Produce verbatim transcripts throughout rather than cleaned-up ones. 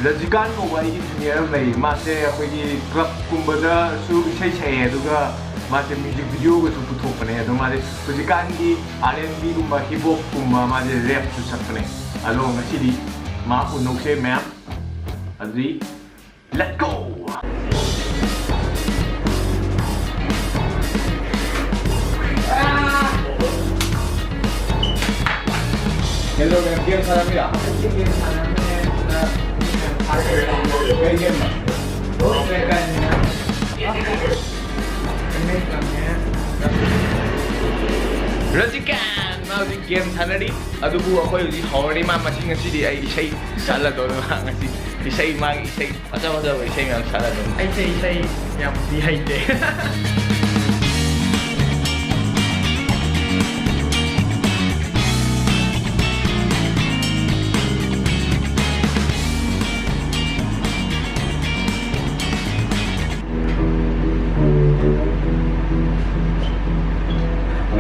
ꯔꯖꯤꯀꯥꯟ ꯀꯧꯕ ꯑꯩꯒꯤ ꯖꯨꯅꯤꯌꯔ ꯑꯃ ꯂꯩ꯫ ꯃꯥꯁꯦ ꯑꯩꯈꯣꯏꯒꯤ ꯀ꯭ꯂꯕꯀꯨꯝꯕꯗꯁꯨ ꯏꯁꯩ ꯁꯛꯑꯦ, ꯑꯗꯨꯒ ꯃꯥꯁꯦ ꯃ꯭ꯌꯨꯖꯤꯛ ꯚꯤꯗꯤꯑꯣꯒꯁꯨ ꯄꯨꯊꯣꯛꯄꯅꯦ꯫ ꯑꯗꯣ ꯃꯥꯁꯦ ꯍꯧꯖꯤꯛꯀꯥꯟꯒꯤ ꯑꯥꯔ ꯑꯦꯟ ꯕꯤꯒꯨꯝꯕ, ꯍꯤꯞ ꯍꯣꯞꯀꯨꯝꯕ, ꯃꯥꯁꯦ ꯔꯦꯞꯁꯨ ꯁꯛꯄꯅꯦ꯫ ꯑꯗꯣ ꯉꯁꯤꯗꯤ ꯃꯥ ꯎꯅꯧꯁꯦ ꯃꯌꯥꯝ꯫ ꯑꯗꯨꯗꯤ let's go! Hello ma'am, game ꯁꯥꯟꯅꯕꯤꯔꯣ? ꯒꯦꯝ ꯁꯥꯟꯅꯔꯝꯕꯅꯦ, ꯑꯗꯨꯗ ꯀꯩ ꯒꯦꯝꯅꯣ? ꯔꯖꯤꯀꯥꯟ ꯃꯥ ꯍꯧꯖꯤꯛ ꯒꯦꯝ ꯁꯥꯟꯅꯔꯤ꯫ ꯑꯗꯨꯕꯨ ꯑꯩꯈꯣꯏ ꯍꯧꯖꯤꯛ ꯍꯧꯔꯅꯤ꯫ ꯃꯥ ꯃꯁꯤ ꯉꯁꯤꯗꯤ ꯑꯩ ꯏꯁꯩ ꯁꯛꯍꯜꯂꯗꯧꯅꯤ꯫ ꯃꯥ ꯉꯁꯤ ꯏꯁꯩ, ꯃꯥꯒꯤ ꯏꯁꯩ ꯐꯖ ꯐꯖꯕ ꯏꯁꯩ ꯃꯌꯥꯝ ꯁꯛꯍꯜꯂꯗꯧꯅꯤ꯫ ꯑꯩꯁꯦ ꯏꯁꯩ ꯌꯥꯝꯗꯤ ꯍꯩꯇꯦ꯫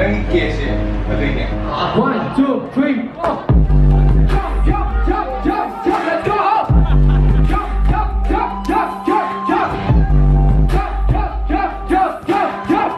ꯅꯪ ꯀꯦꯁꯦ ꯑꯗꯨꯏꯅꯦ꯫ One, two, three, four. Jump, jump, jump, jump, jump, let's go. Jump, jump, jump, jump, jump, jump. Jump, jump, jump, jump, jump, jump.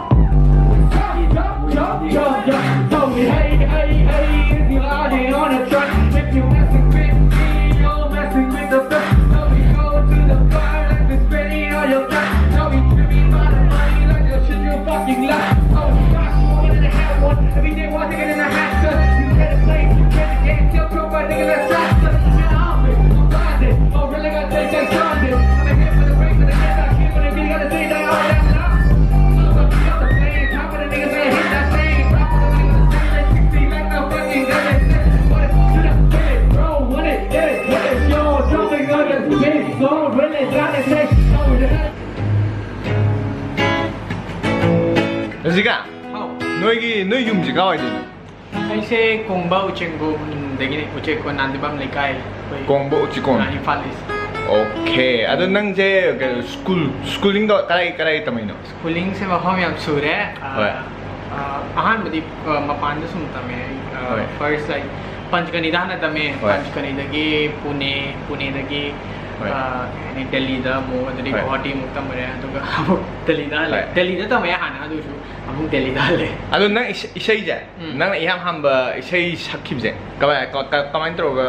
Jump, jump, jump, jump, jump. So we hey, hey, hey, if you riding on a truck, if you messing with me, you're messing with the best. So we go to the bar and we spending all your cash. So we tripping by the money like the shit you fucking love. Oh, gosh, you wanted to have one. Every day, one nigga in the hat, sir. You play the play, you play the game, still broke by nigga, let's ride, sir. Now I'm it, I'm grinding. Oh, really gotta take that grinding. I'm here for the break, for the cash, I came for the beat, gotta say that all that now. I'm a big other man, top of the niggas that hit that thing. Drop on the niggas that say that sixty like no fucking gun. What it, shoot up, get it, bro, want it, get it, get it, yo, jumping on the beat, so really gotta take, oh, yeah. ꯔꯖꯤꯀꯥ, ꯍꯥꯎ꯫ ꯅꯣꯏꯒꯤ, ꯅꯣꯏ ꯌꯨꯝꯁꯤ ꯀꯥꯏꯋꯥꯏꯗꯩꯅꯣ? ꯑꯩꯁꯦ ꯀꯣꯡꯕ ꯎꯆꯦꯛꯒꯣꯟꯗꯒꯤꯅꯦ, ꯎꯆꯦꯛꯒꯣꯟ ꯅꯥꯟꯗꯤꯕꯥꯝ ꯂꯩꯀꯥꯏ, ꯑꯩꯈꯣꯏ, ꯀꯣꯡꯕ ꯎꯆꯤꯀꯣꯟ? ꯑ, ꯏꯝꯐꯥꯜ ꯏꯁ꯫ Okay, ꯑꯗꯣ ꯅꯪꯁꯦ ꯀꯩꯅꯣ, school, ꯁ꯭ꯀꯨꯂꯤꯡꯗꯣ ꯀꯗꯥꯏ, ꯀꯗꯥꯏ ꯇꯝꯃꯛꯏꯅꯣ? ꯁ꯭ꯀꯨꯂꯤꯡꯁꯦ ꯃꯐꯝ ꯌꯥꯝ ꯁꯨꯔꯦ꯫ ꯑ, ꯍꯣꯏ꯫ ꯑ, ꯑꯍꯥꯟꯕꯗꯤ, ꯑ, ꯃꯄꯥꯟꯗ ꯁꯨꯝ ꯇꯝꯃꯦ꯫ ꯑ, ꯍꯣꯏ꯫ First, like, ꯄꯟꯆꯀꯅꯤꯗ ꯍꯥꯟꯅ ꯇꯝꯃꯦ꯫ ꯍꯣꯏ꯫ ꯄꯟꯆꯀꯅꯤꯗꯒꯤ ꯄꯨꯅꯦ, ꯄꯨꯅꯦꯗꯒꯤ ꯍꯣꯏ꯫ ꯑ, ꯀꯩ ꯍꯥꯏꯅꯤ, ꯗꯦꯜꯂꯤꯗ ꯑꯃꯨꯛ, ꯑꯗꯨꯗꯒꯤ ꯍꯣꯏ꯫ ꯒꯨꯋꯥꯍꯥꯇꯤ ꯑꯃꯨꯛ ꯇꯝꯃꯨꯔꯦ, ꯑꯗꯨꯒ ꯑꯃꯨꯛ ꯗꯦꯜꯂꯤꯗ ꯍꯜꯂꯦ꯫ ꯍꯣꯏ꯫ ꯗꯦꯜꯂꯤꯗ ꯇꯝꯃꯦ ꯍꯥꯟꯅ, ꯑꯗꯨꯁꯨ ꯑꯃꯨꯛ ꯗꯦꯜꯂꯤꯗ ꯍꯜꯂꯦ꯫ ꯑꯗꯣ ꯅꯪ ꯏꯁ- ꯏꯁꯩꯁꯦ ꯎꯝ꯫ ꯅꯪꯅ ꯏꯍꯥꯟ ꯍꯥꯟꯕ ꯏꯁꯩ ꯁꯛꯈꯤꯕꯁꯦ ꯀꯃꯥꯏ ꯀ- ꯀ- ꯀꯃꯥꯏꯅ ꯇꯧꯔꯒ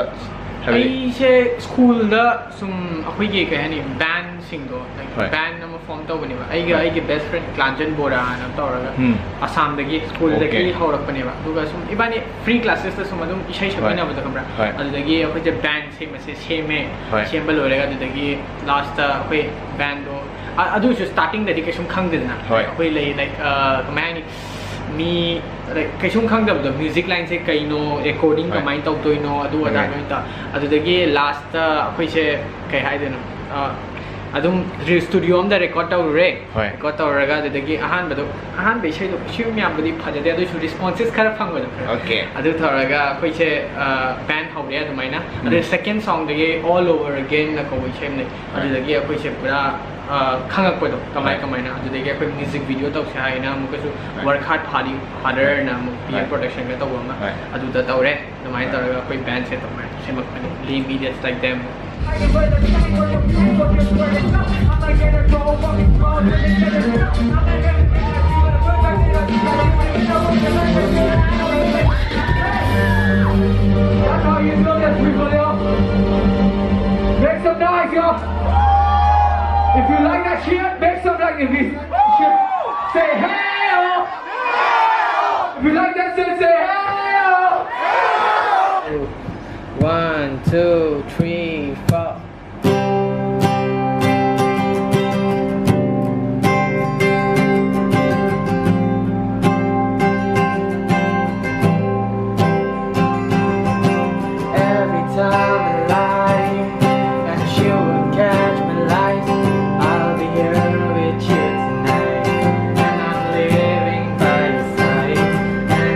ꯍꯥꯏꯕꯗꯤ ꯑꯩꯁꯦ ꯁ꯭ꯀꯨꯜꯗ ꯁꯨꯝ ꯑꯩꯈꯣꯏꯒꯤ, ꯀꯩ ꯍꯥꯏꯅꯤ, ꯕꯦꯟꯁꯤꯡꯗꯣ, ꯍꯣꯏ꯫ ꯕꯦꯟ ꯑꯃ ꯐꯣꯝ ꯇꯧꯕꯅꯦꯕ, ꯑꯩꯒ ꯍꯣꯏ꯫ ꯑꯩꯒꯤ ꯕꯦꯁ ꯐ꯭ꯔꯦꯟ ꯀ꯭ꯂꯥꯟꯖꯟ ꯕꯣꯔꯥꯅ ꯇꯧꯔꯒ ꯎꯝ꯫ ꯑꯁꯥꯝꯗꯒꯤ, ꯁ꯭ꯀꯨꯜꯗꯒꯤ ꯑꯣꯀꯦ꯫ ꯍꯧꯔꯛꯄꯅꯦꯕ꯫ ꯑꯗꯨꯒ ꯁꯨꯝ ꯏꯕꯥꯅꯤ ꯐ꯭ꯔꯤ ꯀ꯭ꯂꯥꯁꯦꯁꯇ ꯁꯨꯝ ꯑꯗꯨꯝ ꯏꯁꯩ ꯍꯣꯏ꯫ ꯁꯛꯃꯤꯟꯅꯕꯗꯣ, ꯈꯪꯕ꯭ꯔꯥ? ꯍꯣꯏ꯫ ꯑꯗꯨꯗꯒꯤ ꯑꯩꯈꯣꯏꯁꯦ ꯕꯦꯟ ꯁꯦꯝꯕꯁꯦ ꯁꯦꯝꯃꯦ꯫ ꯍꯣꯏ꯫ ꯁꯦꯝꯕ ꯂꯣꯏꯔꯒ ꯑꯗꯨꯗꯒꯤ ꯂꯥꯁꯇ ꯑꯩꯈꯣꯏ ꯕꯦꯟꯗꯣ, ꯑ- ꯑꯗꯨꯁꯨ ꯁ꯭ꯇꯥꯔꯇꯤꯡꯗꯗꯤ ꯀꯩꯁꯨꯝ ꯈꯪꯗꯦꯗꯅ꯫ ꯍꯣꯏ꯫ ꯑꯩꯈꯣꯏ ꯂꯩ, ꯂꯥꯏꯛ, ꯑ, ꯀꯃꯥꯏ ꯍꯥꯏꯅꯤ, ꯃꯤ, ꯂꯥꯏꯛ, ꯀꯩꯁꯨꯝ ꯈꯪꯗꯕꯗꯣ, ꯃ꯭ꯌꯨꯖꯤꯛ ꯂꯥꯏꯟꯁꯦ ꯀꯩꯅꯣ, ꯔꯦꯀꯣꯔꯗꯤꯡ ꯍꯣꯏ꯫ ꯀꯃꯥꯏꯅ ꯇꯧꯗꯣꯏꯅꯣ, ꯑꯗꯨ ꯑꯗꯥ ꯍꯣꯏ꯫ ꯂꯣꯏ ꯇꯧ꯫ ꯑꯗꯨꯗꯒꯤ ꯂꯥꯁꯇ ꯑꯩꯈꯣꯏꯁꯦ, ꯀꯩ ꯍꯥꯏꯗꯣꯏꯅꯣ, ꯑ, ꯑꯗꯨꯝ ꯔꯤ- ꯁ꯭ꯇꯨꯗꯤꯑꯣ ꯑꯝꯗ ꯔꯦꯀꯣꯔꯗ ꯇꯧꯔꯨꯔꯦ꯫ ꯍꯣꯏ꯫ ꯔꯦꯀꯣꯔꯗ ꯇꯧꯔꯒ ꯑꯗꯨꯗꯒꯤ ꯑꯍꯥꯟꯕꯗꯣ, ꯑꯍꯥꯟꯕ ꯏꯁꯩꯗꯣ ꯀꯩꯁꯨ ꯌꯥꯝꯕꯨꯗꯤ ꯐꯖꯗꯦ, ꯑꯗꯨꯑꯣꯏꯁꯨ ꯔꯦꯁꯄꯣꯟꯁꯦꯁ ꯈꯔ ꯐꯪꯕꯗꯣ, ꯈꯔ꯫ ꯑꯣꯀꯦ꯫ ꯑꯗꯨ ꯇꯧꯔꯒ ꯑꯩꯈꯣꯏꯁꯦ, ꯑ, ꯕꯦꯟ ꯍꯧꯔꯦ ꯑꯗꯨꯃꯥꯏꯅ꯫ ꯑꯗꯩ ꯎꯝ꯫ ꯁꯦꯀꯦꯟ ꯁꯣꯡꯗꯒꯤ All Over Again ꯅ ꯀꯧꯕ ꯏꯁꯩ ꯑꯃ ꯂꯩ꯫ ꯍꯣꯏ꯫ ꯑꯗꯨꯗꯒꯤ ꯑꯩꯈꯣꯏꯁꯦ ꯄꯨꯔꯥ, ꯑ, ꯈꯪꯉꯛꯄꯗꯣ, ꯀꯃꯥꯏ ꯍꯣꯏ꯫ ꯀꯃꯥꯏꯅ꯫ ꯑꯗꯨꯗꯒꯤ ꯑꯩꯈꯣꯏ ꯃ꯭ꯌꯨꯖꯤꯛ ꯚꯤꯗꯤꯑꯣ ꯇꯧꯁꯦ ꯍꯥꯏꯅ ꯑꯃꯨꯛꯀꯁꯨ ꯍꯣꯏ꯫ Work Hard Harder ꯅ ꯑꯃꯨꯛ ꯄꯤ ꯑꯦꯝ ꯍꯣꯏ꯫ ꯄ꯭ꯔꯣꯗꯛꯁꯟꯒ ꯇꯧꯕ ꯑꯃ, ꯍꯣꯏ꯫ ꯑꯗꯨꯗ ꯇꯧꯔꯦ꯫ ꯑꯗꯨꯃꯥꯏꯅ ꯍꯣꯏ꯫ ꯇꯧꯔꯒ ꯑꯩꯈꯣꯏ ꯕꯦꯟꯁꯦ ꯑꯗꯨꯃꯥꯏꯅ ꯁꯦꯝꯃꯛꯄꯅꯦ, Lay Me Just Like Them. That's how you do this, people, yo. Make some noise, yo. If you like that shit, make some noise. If you shit, say hey, yo. If you like that shit, say hey, yo. One, two, three, four. Every time I lie, and she would catch my lies, I'll be here with you tonight, and I'm living by your side, and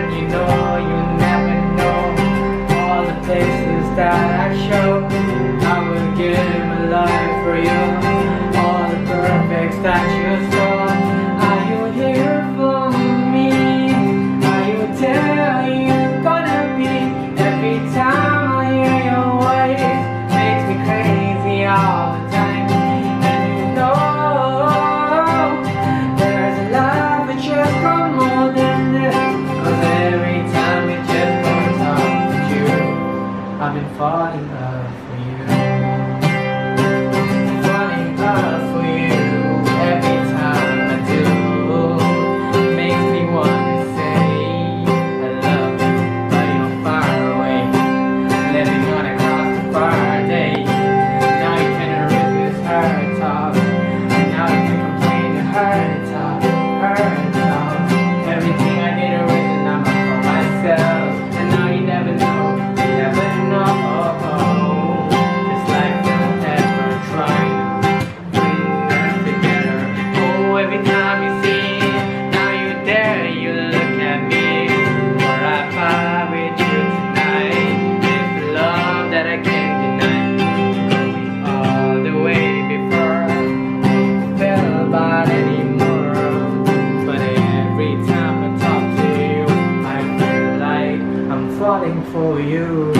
you.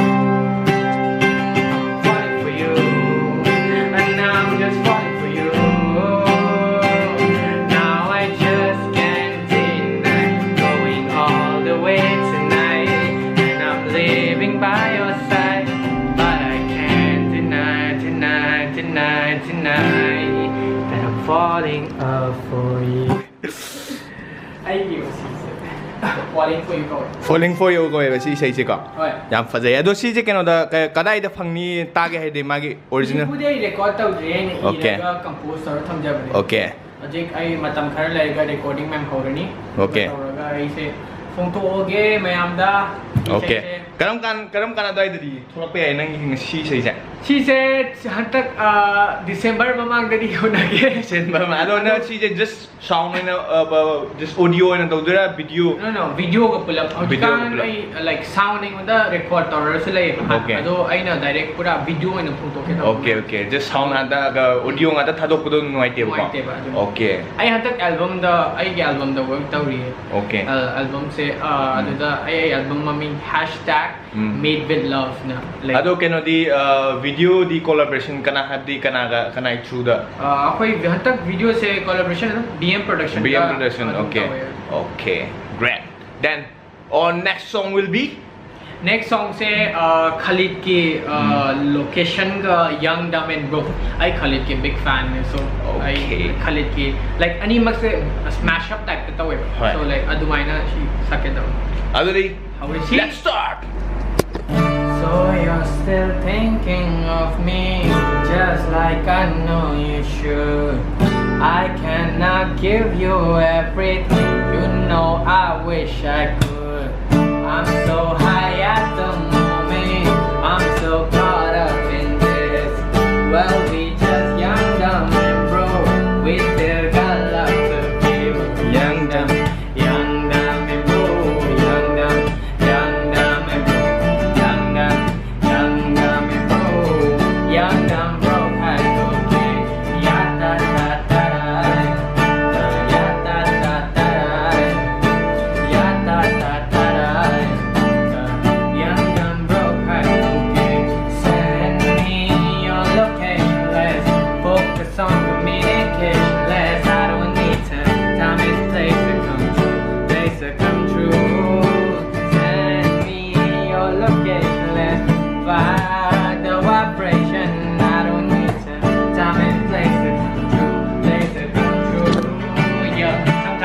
Falling for you. And I'm just falling for you. Now I just can't deny going all the way tonight. And I'm living by your side. But I can't deny, deny, deny, deny that I'm falling up for you. ꯑꯩꯒꯤ ꯁꯤꯁꯦ Falling for you ꯀꯧꯋꯦ꯫ Falling for you ꯀꯧꯋꯦꯕ ꯁꯤ ꯏꯁꯩꯁꯦꯀꯣ꯫ ꯍꯣꯏ꯫ ꯌꯥꯝ ꯐꯖꯩ꯫ ꯑꯗꯣ ꯁꯤꯁꯦ ꯀꯩꯅꯣꯗ ꯀ-, ꯀꯗꯥꯏꯗ ꯐꯪꯅꯤ, ꯇꯥꯒꯦ ꯍꯥꯏꯗꯤ ꯃꯥꯒꯤ original? ꯍꯧꯖꯤꯛꯄꯨꯗꯤ ꯑꯩ record ꯇꯧꯗ꯭ꯔꯤ, ꯑꯩꯅ Okay꯫ ꯏꯔꯒ compose ꯇꯧꯔ ꯊꯝꯖꯕꯅꯦ꯫ Okay꯫ ꯍꯧꯖꯤꯛ ꯑꯩ ꯃꯇꯝ ꯈꯔ ꯂꯩꯔꯒ recording ꯃꯌꯥꯝ ꯍꯧꯔꯅꯤ꯫ Okay꯫ ꯇꯧꯔꯒ ꯑꯩꯁꯦ ꯐꯣꯡꯗꯣꯛꯑꯒꯦ ꯃꯌꯥꯝꯗ Okay꯫ ꯏꯁꯩꯁꯦ꯫ ꯀꯔꯝ ꯀꯥꯟ, ꯀꯔꯝ ꯀꯥꯟ ꯑꯗ꯭ꯋꯥꯏꯗꯗꯤ ꯊꯣꯛꯂꯛꯄ ꯌꯥꯏ ꯅꯪꯒꯤ ꯉꯁꯤ ꯏꯁꯩꯁꯦ? ꯁꯤꯁꯦ ꯍꯟꯗꯛ, ꯑ, December ꯃꯃꯥꯡꯗꯗꯤ ꯍꯣꯠꯅꯒꯦ꯫ December ꯃꯃꯥꯡ-, ꯑꯗꯣ ꯅꯪ ꯁꯤꯁꯦ just sound ꯑꯣꯏꯅ, ꯑ, ꯕ-, just audio ꯑꯣꯏꯅ ꯇꯧꯗꯣꯏꯔꯥ, video? No, no, videoꯒ ꯄꯨꯂꯞ꯫ Videoꯒ ꯍꯧꯖꯤꯛꯀꯥꯟ ꯄꯨꯂꯞ꯫ ꯑꯩ, like, sound ꯑꯩꯉꯣꯟꯗ record ꯇꯧꯔꯁꯨ ꯂꯩꯌꯦꯕ꯫ Okay꯫ ꯑꯗꯣ ꯑꯩꯅ direct ꯄꯨꯔꯥ video ꯑꯣꯏꯅ ꯐꯣꯡꯗꯣꯛꯀꯦ ꯇꯧꯕ꯫ Okay, okay, just sound ꯉꯥꯛꯇ, ꯑ, audio ꯉꯥꯛꯇ ꯊꯥꯗꯣꯛꯄꯗꯣ ꯅꯨꯡꯉꯥꯏꯇꯦꯕꯀꯣ? ꯅꯨꯡꯉꯥꯏꯇꯦꯕ ꯑꯗꯨꯅ꯫ Okay꯫ ꯑꯩ ꯍꯟꯗꯛ albumꯗ, ꯑꯩꯒꯤ albumꯗ work ꯇꯧꯔꯤꯌꯦ꯫ Okay꯫ ꯑ, albumꯁꯦ, ꯑ, ꯎꯝ꯫ ꯑꯗꯨꯗ ꯑꯩ, ꯑꯩ album ꯃꯃꯤꯡ hashtag ꯎꯝ꯫ Made with Loveꯅ ꯂꯩ꯫ ꯑꯗꯣ ꯀꯩꯅꯣꯗꯤ, ꯑ, videoꯗꯤ collaboration ꯀꯅꯥ, ꯍꯥꯏꯕꯗꯤ ꯀꯅꯥꯒ, ꯀꯅꯥꯒꯤ throughꯗ? ꯑ, ꯑꯩꯈꯣꯏ ꯍꯟꯗꯛ videoꯁꯦ collaboration ꯑꯗꯨꯝ B M Productionꯒ B M Production, ꯑꯗꯨꯝ okay꯫ ꯇꯧꯋꯦ꯫ Okay, great. Then, our next song will be? Next songꯁꯦ, ꯑ, Khalidꯀꯤ, ꯑ, ꯎꯝ꯫ Locationꯒ Young Dumb and Broke꯫ ꯑꯩ Khalidꯀꯤ big fanꯅꯦ, so ꯑꯩ Okay꯫ Khalidꯀꯤ, like, ꯑꯅꯤꯃꯛꯁꯦ smash up typeꯇ ꯇꯧꯋꯦꯕ꯫ ꯍꯣꯏ꯫ So, like, ꯑꯗꯨꯃꯥꯏꯅ ꯁꯤ ꯁꯛꯀꯦ ꯇꯧꯕ꯫ ꯑꯗꯨꯗꯤ ꯍꯧꯔꯁꯤ꯫ Let's start! So you're still thinking of me, just like I know you should. I cannot give you everything, you know I wish I could. I'm so high at the moment, I'm so caught up in this. Well, we just young, dumb, and broke. We still got love to give. Young, dumb, young, dumb, and broke. Young, dumb, young, dumb, and broke. Young, dumb, young, dumb, and broke. Young, dumb, broke high school kid. Ya, ta, ta, ta, da. Ya, ta, ta, ta, da. Ya, ta, ta, ta, da.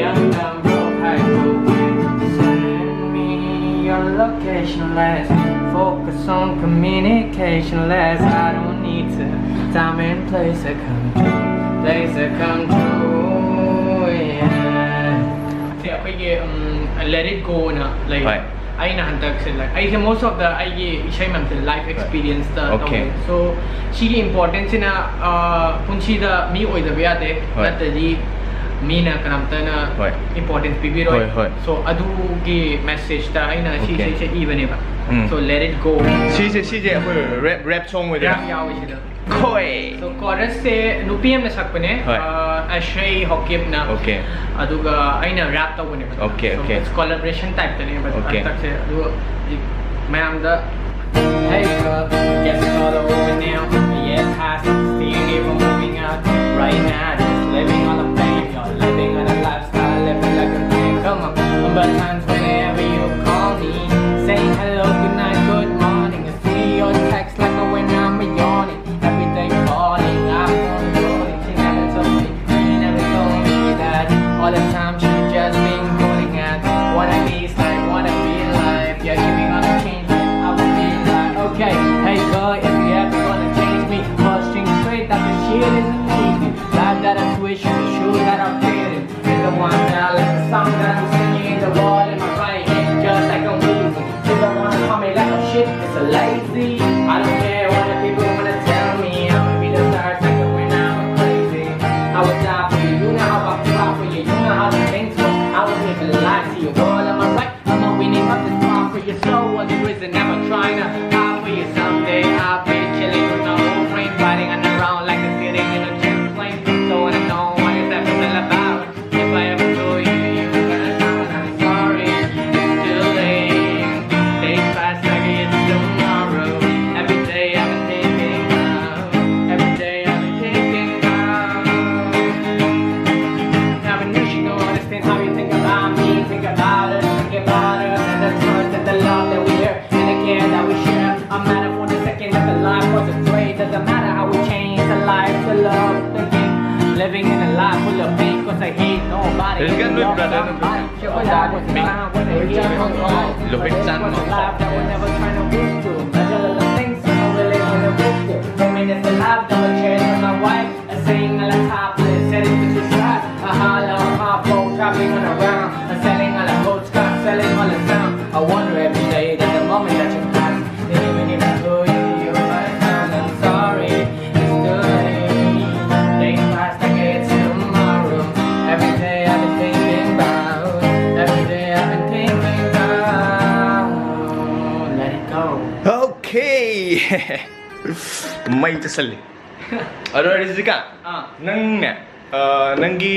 Young, dumb, broke, high, broken. Send me your location less. Focus on communication less. I don't need to. Time and place I come to. Place I come to. Yeah. ꯁꯦ ꯑꯩꯈꯣꯏꯒꯤ ꯎꯝ, Let It Go ꯅ ꯂꯩ꯫ ꯍꯣꯏ꯫ ꯑꯩꯅ ꯍꯟꯗꯛꯁꯦ like ꯑꯩꯁꯦ most of the ꯑꯩꯒꯤ ꯏꯁꯩ ꯃꯌꯥꯝꯁꯦ life experience ꯇ Okay. ꯇꯧꯋꯦ꯫ So ꯁꯤꯒꯤ importance ꯁꯤꯅ ꯑ, ꯄꯨꯟꯁꯤꯗ ꯃꯤ ꯑꯣꯏꯗꯕ ꯌꯥꯗꯦ꯫ ꯍꯣꯏ꯫ ꯅꯠꯇ꯭ꯔꯗꯤ ꯃꯤꯅ ꯀꯅꯥꯝꯇꯅ ꯍꯣꯏ꯫ importance ꯄꯤꯕꯤꯔꯣꯏ꯫ ꯍꯣꯏ, ꯍꯣꯏ꯫ So ꯑꯗꯨꯒꯤ message ꯇ ꯑꯩꯅ ꯁꯤ Okay. ꯏꯁꯩꯁꯦ ꯏꯕꯅꯦꯕ꯫ ꯎꯝ꯫ So Let It Go꯫ ꯁꯤꯁꯦ ꯁꯤꯁꯦ ꯑꯩꯈꯣꯏ rap rap song ꯑꯣꯏꯗꯣꯏꯔꯥ? Rap ꯌꯥꯎꯋꯦ ꯁꯤꯗ꯫ ꯈꯣꯏ꯫ So chorus ꯁꯦ ꯅꯨꯄꯤ ꯑꯃꯅ ꯁꯛꯄꯅꯦ꯫ ꯍꯣꯏ꯫ ꯑ, ꯑꯁ꯭ꯔꯦ ꯍꯣꯀꯤꯞꯅ꯫ Okay꯫ ꯑꯗꯨꯒ ꯑꯩꯅ rap ꯇꯧꯕꯅꯦꯕ꯫ Okay, So okay꯫ It's collaboration type ꯇꯅꯦꯕ Okay꯫ ꯍꯟꯗꯛꯁꯦ꯫ ꯑꯗꯨꯒ ꯍꯧꯖꯤꯛ ꯃꯌꯥꯝꯗ Hey girl, guess it's all over now. Yeah, past sixteen, we're moving out. Right now, just living on a plane. You're living on a lifestyle, living like a king. Come on, but times whenever you call me, saying hello, good night, good morning. I see your text like a when I'm yawning. Everything falling, I'm falling, falling. She never told me, she never told me that all the time she just been calling out. Wanna be like, wanna be like. Yeah, if you gonna change me, I will be like, okay, hey girl, if you ever gonna change me, first thing straight, that the shit isn't easy. Life that I switch me, What's the reason I'm trying to hide for you? Someday I'll be chilling with my old friend, riding on the road like a sitting in a jet plane. So I don't know what is that all about. If I ever told you, you were gonna tell me I'm sorry. It's too late. Days pass like it's tomorrow. Every day I've been thinking about. Every day I've been thinking about. I've been wishing all this thing. How you think about me? Think about it. Think about it. And the trust and the love that we share. And the care that we share. A matter for the second that the life was a trade. Doesn't matter how we change the life, the love, the thing. Living in a life full of pain, 'cause I hate nobody. This can be brother. Love somebody. Sure, that was mine when I hear you. Lupit Chan mo. Life that we never try to wish to. Measure the things in a relation to wish to. Reminisce the life that we shared with my wife. A sing all the top, let's set it to the side. A holler, a hot phone, traveling on around. A selling all the postcards, selling all the sound. I wonder every day that the moment that you pass. Even if I told you you were my son, I'm sorry. It's too late. Days pass like it's tomorrow. Every day I've been thinking about. Every day I've been thinking about. Let it go. Okay. ꯃꯩ ꯆꯠꯁꯜꯂꯤ꯫ ꯑꯗꯣ ꯔꯤꯖꯤꯀꯥ, ꯑꯥ꯫ ꯅꯪꯅꯦ, ꯑ, ꯅꯪꯒꯤ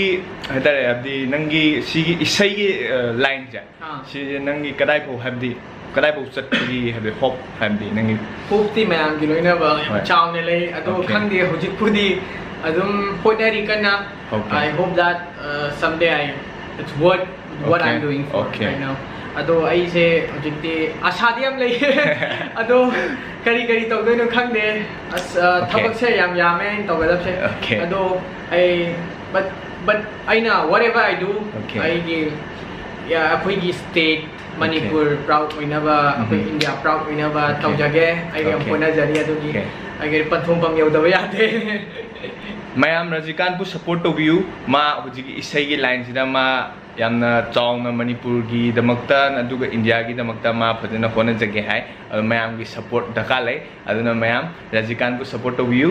ꯍꯥꯏꯇꯥꯔꯦ, ꯍꯥꯏꯕꯗꯤ ꯅꯪꯒꯤ ꯁꯤꯒꯤ ꯏꯁꯩꯒꯤ, ꯑ, ꯂꯥꯏꯟꯁꯦ, ꯑꯥ꯫ ꯁꯤꯁꯦ ꯅꯪꯒꯤ ꯀꯗꯥꯏꯐꯥꯎ, ꯍꯥꯏꯕꯗꯤ ꯀꯗꯥꯏꯐꯥꯎ ꯆꯠꯄꯒꯤ, ꯍꯥꯏꯕꯗꯤ ꯍꯣꯞ, ꯍꯥꯏꯕꯗꯤ ꯅꯪꯒꯤ ꯍꯣꯞꯇꯤ ꯃꯌꯥꯝꯒꯤ ꯂꯣꯏꯅꯕ ꯌꯥꯝ ꯍꯣꯏ꯫ ꯆꯥꯎꯅ ꯂꯩ, ꯑꯗꯣ Okay꯫ ꯈꯪꯗꯦ, ꯍꯧꯖꯤꯛꯄꯨꯗꯤ ꯑꯗꯨꯝ ꯍꯣꯠꯅꯔꯤ ꯀꯟꯅ꯫ Okay꯫ I hope that, uh, someday I, it's worth what Okay, I'm doing for okay. Right now. ꯑꯗꯣ ꯑꯩꯁꯦ ꯍꯧꯖꯤꯛꯇꯤ ꯑꯁꯥꯗꯤ ꯌꯥꯝ ꯂꯩ꯫ ꯑꯗꯣ ꯀꯔꯤ ꯀꯔꯤ ꯇꯧꯗꯣꯏꯅꯣ ꯈꯪꯗꯦ꯫ ꯑꯁ, ꯑ, Okay. ꯊꯕꯛꯁꯦ ꯌꯥꯝ ꯌꯥꯝꯃꯦ ꯑꯩꯅ ꯇꯧꯒꯗꯕꯁꯦ꯫ Okay. ꯑꯗꯣ ꯑꯩ, but, but ꯑꯩꯅ whatever I do, Okay. ꯑꯩꯒꯤ, ꯌꯥ, ꯑꯩꯈꯣꯏꯒꯤ state Okay. ꯃꯅꯤꯄꯨꯔ proud ꯑꯣꯏꯅꯕ, ꯑꯩꯈꯣꯏ Okay. India proud ꯑꯣꯏꯅꯕ Okay. ꯇꯧꯖꯒꯦ꯫ ꯑꯩ ꯌꯥꯝ Okay. ꯍꯣꯠꯅꯖꯔꯤ, ꯑꯗꯨꯒꯤ Okay. ꯑꯩꯒꯤ ꯄꯟꯊꯨꯡꯐꯝ ꯌꯧꯗꯕ ꯌꯥꯗꯦ꯫ ꯃꯌꯥꯝ ꯔꯖꯤꯀꯥꯟꯕꯨ support ꯇꯧꯕꯤꯌꯨ꯫ ꯃꯥ ꯍꯧꯖꯤꯛꯀꯤ ꯏꯁꯩꯒꯤ ꯂꯥꯏꯟꯁꯤꯗ ꯃꯥ ꯌꯥꯝꯅ ꯆꯥꯎꯅ ꯃꯅꯤꯄꯨꯔꯒꯤꯗꯃꯛꯇ ꯑꯗꯨꯒ ꯏꯟꯗꯤꯌꯥꯒꯤꯗꯃꯛꯇ ꯃꯥ ꯐꯖꯅ ꯍꯣꯠꯅꯖꯒꯦ ꯍꯥꯏ꯫ ꯑꯗꯨ ꯃꯌꯥꯝꯒꯤ support ꯗꯔꯀꯥꯔ ꯂꯩ꯫ ꯑꯗꯨꯅ ꯃꯌꯥꯝ ꯔꯖꯤꯀꯥꯟꯕꯨ support ꯇꯧꯕꯤꯌꯨ꯫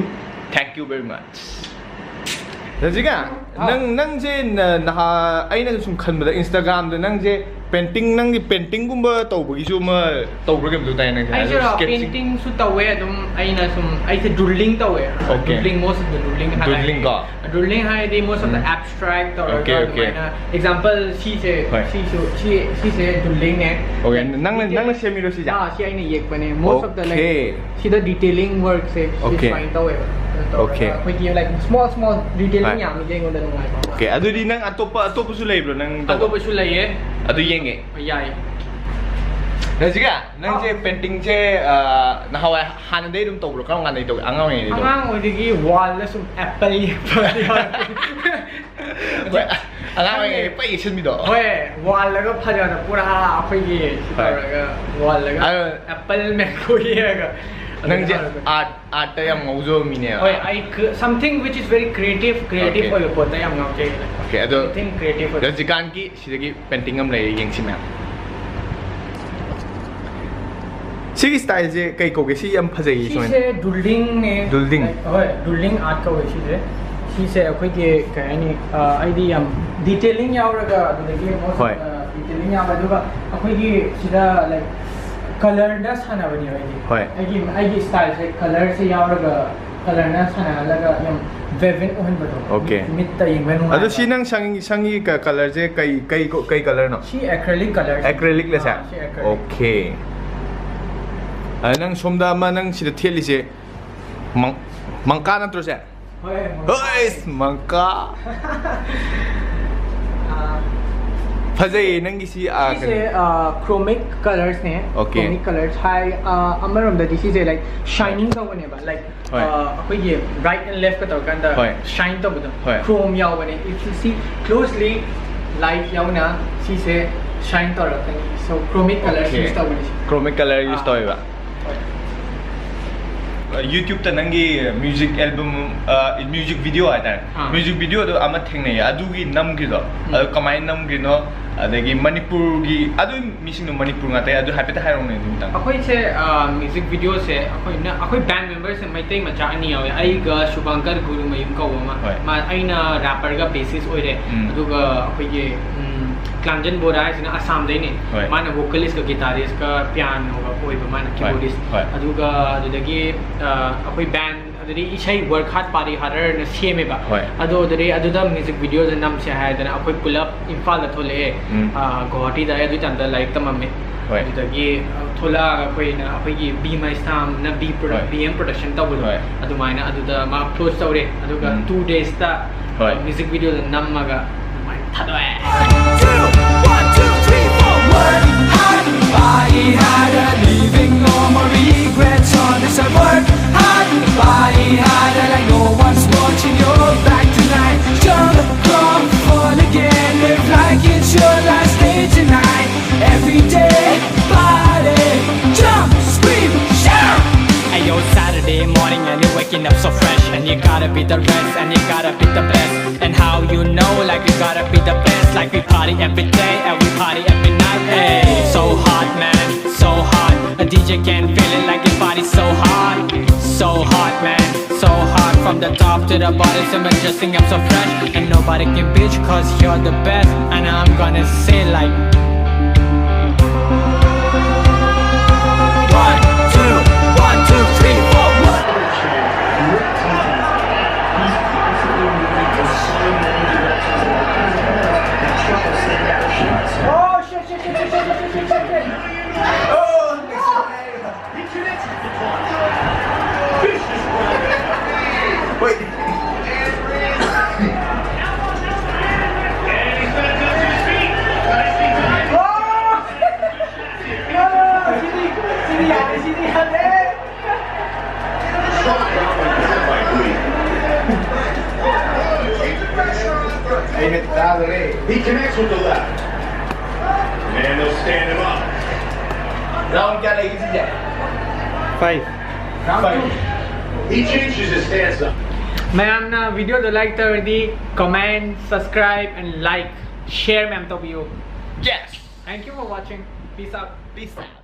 Thank you very much꯫ ꯔꯖꯤꯀꯥ, ꯍꯥꯎ꯫ ꯅꯪ, ꯅꯪꯁꯦ ꯅ-, ꯅꯍꯥ, ꯑꯩꯅ ꯁꯨꯝ ꯈꯟꯕꯗ Instagram-ꯗ ꯅꯪꯁꯦ Painting, ꯅꯪꯗꯤ painting ꯒꯨꯝꯕ ꯇꯧꯕꯒꯤꯁꯨ ꯑꯃ ꯇꯧꯕ꯭ꯔꯥ ꯀꯩꯅꯣꯝ ꯇꯧꯗꯥꯏ ꯅꯪꯁꯦ? ꯑꯩꯁꯦ sketching? Painting ꯁꯨ ꯇꯧꯋꯦ ꯑꯗꯨꯝ, ꯑꯩꯅ ꯁꯨꯝ ꯑꯩꯁꯦ doodling ꯇꯧꯋꯦ꯫ Okay. Doodling, most of the doodling ꯍꯥꯟꯅ Doodling ꯀꯣ? Doodling ꯍꯥꯏꯔꯗꯤ most of the um. Abstract ꯇꯧꯔꯒ Okay, okay. ꯑꯗꯨꯃꯥꯏꯅ, example ꯁꯤꯁꯦ, ꯍꯣꯏ. ꯁꯤꯁꯨ ꯁꯤ ꯁꯤꯁꯦ doodling ꯅꯦ꯫ Okay, ꯅꯪꯅ ꯅꯪꯅ ꯁꯦꯝꯃꯤꯔꯣ ꯁꯤꯁꯦ? ꯑꯥ, ꯁꯤ ꯑꯩꯅ ꯌꯦꯛꯄꯅꯦ, most of the, like, Okay. ꯁꯤꯗ detailing work ꯁꯦ ꯁꯤ Okay. ꯁꯨꯃꯥꯏꯅ ꯇꯧꯋꯦꯕ꯫ ꯑꯗꯨ ꯇꯧꯔꯒ Okay. ꯑꯩꯈꯣꯏꯒꯤ, like, small small detailing ꯍꯣꯏ. ꯌꯥꯝꯃꯤꯁꯦ ꯑꯩꯉꯣꯟꯗ ꯅꯨꯡꯉꯥꯏꯕ ꯑꯃ꯫ Okay, ꯑꯗꯨꯗꯤ ꯅꯪ ꯑꯇꯣꯞꯄ ꯑꯇꯣꯞꯄꯁꯨ ꯂꯩꯕ꯭ꯔꯣ ꯅꯪ ꯇꯧꯕ? ꯑꯇꯣꯞꯄꯁꯨ ꯂꯩꯌꯦ꯫ ꯑꯗꯨ ꯌꯦꯡꯒꯦ꯫ ꯌꯥꯏ꯫ ꯔꯖꯤꯀꯥ, ꯅꯪꯁꯦ painting ꯁꯦ, ꯑ, ꯅꯍꯥꯟꯋꯥꯏ ꯍꯥꯟꯅꯗꯩ ꯑꯗꯨꯝ ꯇꯧꯕ꯭ꯔꯣ? ꯀꯔꯝ ꯀꯥꯟꯗꯩ ꯇꯧꯒꯦ? ꯑꯉꯥꯡ ꯑꯣꯏꯔꯤꯉꯩꯗꯩ ꯇꯧꯕ꯭ꯔꯣ? ꯑꯉꯥꯡ ꯑꯣꯏꯗꯒꯤ wall ꯗ ꯁꯨꯝ apple ꯌꯦꯛꯄ꯫ ꯍꯣꯏ, ꯑꯉꯥꯡ ꯑꯣꯏꯔꯤꯉꯩ ꯄꯩ ꯌꯦꯛꯁꯟꯕꯤꯗꯣ꯫ ꯍꯣꯏ, wall ꯗꯒ ꯐꯖꯅ ꯄꯨꯔꯥ ꯑꯩꯈꯣꯏꯒꯤ ꯁꯤ ꯍꯣꯏ꯫ ꯇꯧꯔꯒ wall ꯗꯒ ꯑꯗꯣ apple mango ꯌꯦꯛꯑꯒ꯫ ꯅꯪꯁꯦ ꯑꯗꯨꯒ art, art ꯇ ꯌꯥꯝ ꯉꯥꯎꯖꯕ ꯃꯤꯅꯦꯕ꯫ ꯍꯣꯏ, ꯑꯩ ꯀ-, something which is very creative, creative Okay. ꯑꯣꯏꯕ ꯄꯣꯠꯇ ꯌꯥꯝ ꯉꯥꯎꯖꯩ꯫ Okay, ꯑꯗꯣ Something creative ꯑꯣꯏꯕ꯫ ꯔꯖꯤꯀꯥꯟꯒꯤ ꯁꯤꯗꯒꯤ painting ꯑꯃ ꯂꯩꯔꯦ, ꯌꯦꯡꯁꯤ ꯃꯌꯥꯝ꯫ ꯁꯤꯒꯤ style ꯁꯦ ꯀꯩ ꯀꯧꯒꯦ? ꯁꯤ ꯌꯥꯝ ꯐꯖꯩꯌꯦ ꯁꯨꯃꯥꯏꯅ꯫ ꯁꯤꯁꯦ doodling ꯅꯦ꯫ Doodling꯫ Like, ꯍꯣꯏ, doodling art ꯀꯧꯋꯦ ꯁꯤꯁꯦ꯫ ꯁꯤꯁꯦ ꯑꯩꯈꯣꯏꯒꯤ ꯀꯩ ꯍꯥꯏꯅꯤ, ꯑ, ꯑꯩꯗꯤ ꯌꯥꯝ detailing ꯌꯥꯎꯔꯒ ꯑꯗꯨꯗꯒꯤ most of ꯍꯣꯏ꯫ the detailing ꯌꯥꯎꯔꯒ, ꯑꯗꯨꯒ ꯑꯩꯈꯣꯏꯒꯤ ꯁꯤꯗ, like, colour ꯗ ꯁꯥꯟꯅꯕꯅꯦꯕ ꯑꯩꯗꯤ꯫ ꯍꯣꯏ꯫ ꯑꯩꯒꯤ, ꯑꯩꯒꯤ style ꯁꯦ colour ꯁꯦ ꯌꯥꯎꯔꯒ, colour ꯅ ꯁꯥꯟꯅꯍꯜꯂꯒ ꯌꯥꯝ vivid ꯑꯣꯏꯍꯟꯕꯗꯣ꯫ Okay꯫ ꯃꯤꯠꯇ ꯌꯦꯡꯕ ꯅꯨꯡꯉꯥꯏꯕ꯫ ꯑꯗꯣ ꯁꯤ ꯅꯪ ꯁꯪ-, ꯁꯪꯒꯤ ꯀ-, colour ꯁꯦ ꯀꯩ, ꯀꯩ ꯀꯣ-, ꯀꯩ colour ꯅꯣ? ꯁꯤ acrylic colour ꯁꯦ꯫ Acrylic ꯂ ꯁꯦ? ꯑꯥ, ꯁꯤ acrylic꯫ Okay꯫ ꯑ, ꯅꯪ ꯁꯣꯝꯗ ꯑꯃ ꯅꯪ ꯁꯤꯗ ꯊꯦꯠꯂꯤꯁꯦ ꯃꯪ-, ꯃꯪꯀꯥ ꯅꯠꯇ꯭ꯔꯣ ꯁꯦ? ꯍꯣꯏ, ꯍꯣꯏ, ꯃꯪꯀꯥ꯫ ꯑꯥ, ꯐꯖꯩꯌꯦ ꯅꯪꯒꯤꯁꯤ, ꯑ, ꯁꯤꯁꯦ, ꯑ, chromic colours ꯅꯦ꯫ Okay꯫ Chromic colours ꯍꯥꯏ, ꯑ, ꯑꯃꯔꯣꯝꯗꯗꯤ ꯁꯤꯁꯦ, like, shining ꯇꯧꯕꯅꯦꯕ, like, ꯍꯣꯏ꯫ ꯑ, ꯑꯩꯈꯣꯏꯒꯤ right and left ꯀ ꯇꯧꯔꯀꯥꯟꯗ ꯍꯣꯏ꯫ shine ꯇꯧꯕꯗꯣ꯫ ꯍꯣꯏ꯫ Chrome ꯌꯥꯎꯕꯅꯦ꯫ If you see closely, light ꯌꯥꯎꯅ ꯁꯤꯁꯦ shine ꯇꯧꯔꯛꯀꯅꯤ꯫ So, chromic colours Okay꯫ use ꯇꯧꯕꯅꯤ ꯁꯤ꯫ Chromic colour use ꯑꯥ꯫ ꯇꯧꯋꯦꯕ꯫ ꯍꯣꯏ꯫ YouTube ꯇ ꯅꯪꯒꯤ music album, ꯑ, music video ꯍꯥꯏꯇꯥꯔꯦ꯫ ꯑꯥ꯫ Music video ꯗꯣ ꯑꯃ ꯊꯦꯡꯅꯩꯌꯦ꯫ ꯑꯗꯨꯒꯤ ꯅꯝꯈꯤꯗꯣ, ꯎꯝ꯫ ꯑꯗꯨ ꯀꯃꯥꯏꯅ ꯅꯝꯈꯤꯅꯣ? ꯑꯗꯒꯤ ꯃꯅꯤꯄꯨꯔꯒꯤ, ꯑꯗꯨ ꯃꯤꯁꯤꯡꯗꯣ ꯃꯅꯤꯄꯨꯔ ꯉꯥꯛꯇ, ꯑꯗꯨ ꯍꯥꯏꯐꯦꯠꯇ ꯍꯥꯏꯔꯛꯎꯅꯦ ꯑꯗꯨ ꯃꯇꯥꯡꯗ꯫ ꯑꯩꯈꯣꯏꯁꯦ, ꯑ, music video ꯁꯦ ꯑꯩꯈꯣꯏꯅ, ꯑꯩꯈꯣꯏ band member ꯁꯦ ꯃꯩꯇꯩ ꯃꯆꯥ ꯑꯅꯤ ꯌꯥꯎꯋꯦ, ꯑꯩꯒ ꯁꯨꯕꯪꯀꯔ ꯒꯨꯔꯨꯃꯌꯨꯝ ꯀꯧꯕ ꯑꯃ꯫ ꯍꯣꯏ꯫ ꯃꯥ, ꯑꯩꯅ rapper ꯒ bassist ꯑꯣꯏꯔꯦ꯫ ꯎꯝ꯫ ꯑꯗꯨꯒ ꯑꯩꯈꯣꯏꯒꯤ, ꯎꯝ, ꯀ꯭ꯂꯥꯟꯖꯟ ꯕꯣꯔꯥ ꯍꯥꯏꯁꯤꯅ ꯑꯁꯥꯝꯗꯩꯅꯦ꯫ ꯍꯣꯏ꯫ ꯃꯥꯅ vocalist ꯀ guitarist ꯀ piano ꯒ ꯑꯣꯏꯕ, ꯃꯥꯅ keyboardist꯫ ꯍꯣꯏ꯫ ꯑꯗꯨꯒ ꯑꯗꯨꯗꯒꯤ ꯑ, ꯑꯩꯈꯣꯏ band, ꯑꯗꯨꯗꯤ ꯏꯁꯩ Work Hard Party Harder ꯅ ꯁꯦꯝꯃꯦꯕ꯫ ꯍꯣꯏ꯫ ꯑꯗꯣ ꯑꯗꯨꯗꯒꯤ ꯑꯗꯨꯗ music video ꯗ ꯅꯝꯁꯦ ꯍꯥꯏꯗꯅ ꯑꯩꯈꯣꯏ ꯄꯨꯂꯞ ꯏꯝꯐꯥꯜꯗ ꯊꯣꯛꯂꯛꯑꯦ꯫ ꯎꯝ꯫ ꯑ, ꯒꯨꯋꯥꯍꯥꯇꯤꯗ ꯑꯩ ꯑꯗꯨ time ꯗ ꯂꯥꯏꯔꯤꯛ ꯇꯝꯃꯝꯃꯦ꯫ ꯍꯣꯏ꯫ ꯑꯗꯨꯗꯒꯤ ꯊꯣꯛꯂꯛꯑꯒ ꯑꯩꯈꯣꯏꯅ ꯑꯩꯈꯣꯏꯒꯤ Be My Sam ꯅ B Pro-, ꯍꯣꯏ꯫ B M Production ꯇꯧꯕꯗꯣ, ꯍꯣꯏ꯫ ꯑꯗꯨꯃꯥꯏꯅ ꯑꯗꯨꯗ ꯃꯥ approach ꯇꯧꯔꯦ꯫ ꯑꯗꯨꯒ ꯎꯝ꯫ two days ꯇ ꯍꯣꯏ꯫ music video ꯗ ꯅꯝꯃꯒ ꯑꯗꯨꯃꯥꯏꯅ ꯊꯥꯗꯣꯛꯑꯦ꯫ Two, one, two, three, four. Work hard, party harder, leaving no more regrets on this. I work hard, party harder, like no one's watching your back tonight. Jump, crawl, fall again, live like it's your last day tonight. Every day, party, jump, scream, shout. Ayo, Saturday morning and you're waking up so fresh, and you gotta be the rest, and you gotta be the best. And how you know, like, we gotta be the best, like, we party every day and we party every night. Hey, so hot, man, so hot. A D J can feel it, like, your body so hot, so hot, man, so hot. From the top to the bottom, so majestic, I'm so fresh, and nobody can beat you 'cause you're the best. And I'm gonna say, like, one, two, one, two, three, four, one. Wait. He connects with the left. Man, they'll stand him up. Round क्या लगी थी? Five. Round two. He changes his stance up. ꯃꯌꯥꯝꯅ video ꯗꯣ like ꯇꯧꯔꯗꯤ comment, subscribe and like, share ꯃꯌꯥꯝ ꯇꯧꯕꯤꯌꯨ꯫ Yes. Thank you for watching. Peace out. Peace out.